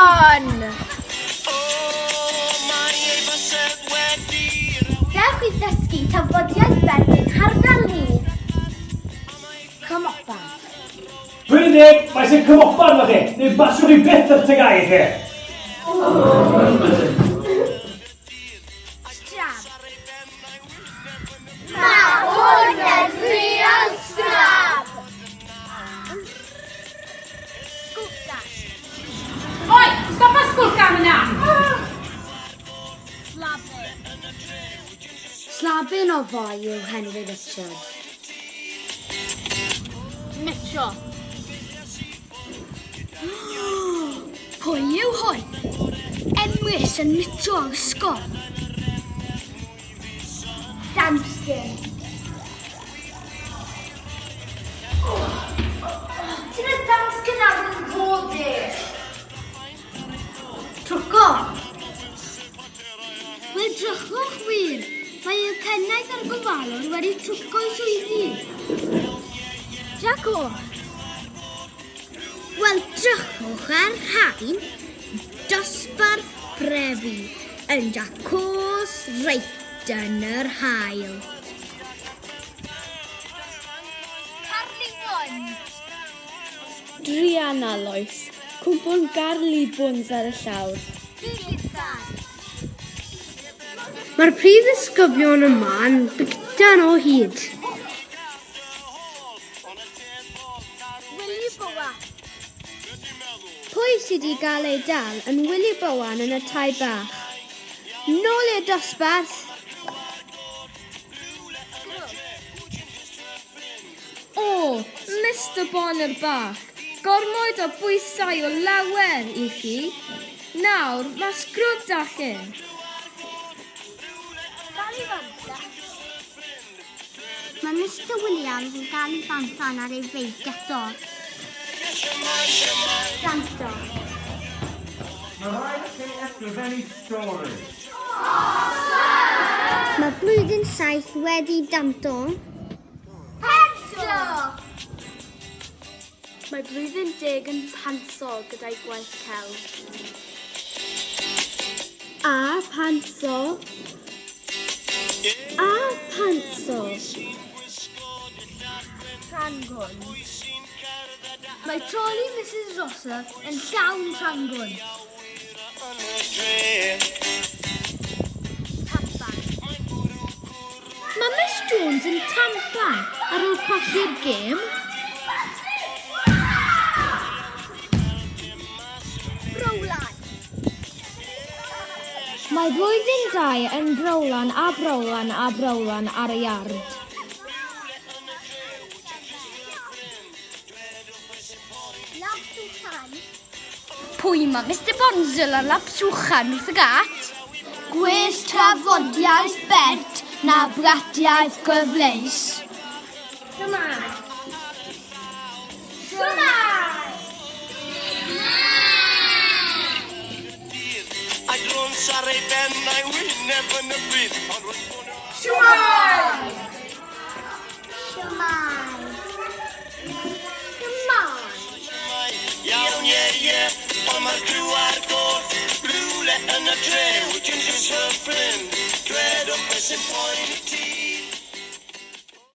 Rhiannon! Dewch i ddysgu tafodiaith Berwyn hardal ni! Cymopan. Dwi'n yn deg, mae sy'n cymopan efo chi, neu basiwch chi byth ar tygau i chi. Strab. Mae hwn yn real strab! Sgwlca. Oi, stop a sgwlca yna! Slabin. Slabin o foi yw Henry Richard. Metro. Pwy yw hwn? Emrys yn mitio ar ysgol. Damsgyn. Ti'n y damsgyn ar yn fod e? Trwco. Wel, drychwch wir, mae y pennaeth a'r gofalwr wedi trwco'u swyddi. Jaco. Wel, drychwch ar rhain, dosbarth brefi yn Jacos reit yn yr haul. Carly Buns. Druan Alois, cwmpwn Garli Buns ar y llawr. Mae'r prif ddisgyblion yma'n bictan o hyd. Willy Bowan. Pwy sydd wedi gael ei dal yn Willy Bowan yn y tai bach? Nôl i'r dosbarth! O, Mister Bonner bach, gormod o bwysau o lawer i chi. Nawr, mae sgrwb da chi. Mae Mister Williams yn galifantan ar ei feic eto. Danto. Mae rhaid i chi ysgrifennu stori. Mae blwyddyn saith wedi danto. Panto! Mae blwyddyn deg yn panto gyda'i gwaith celf. A panto. A panto. Rhangwn. Mae troli Mrs Rosser yn llawn rhangwn. Tampan. Mae Miss Jones yn tampan ar ôl colli'r gêm. Browlan. Mae blwyddyn dau yn browlan a browlan a browlan ar y iard. Pwy mae Mister Bonzel ar Lapswchan wrth y gat? Gwell trafodiaeth bert na bratiaeth gyfleus. Shwmae? Shwmae? Shwmae? Shwmae? Shwmae? Iawn, ie, ie, ond mae'r criw ar goll Rhywle yn y dre, wyt ti'n fy ffrind Dwedwch beth sy'n poeni ti.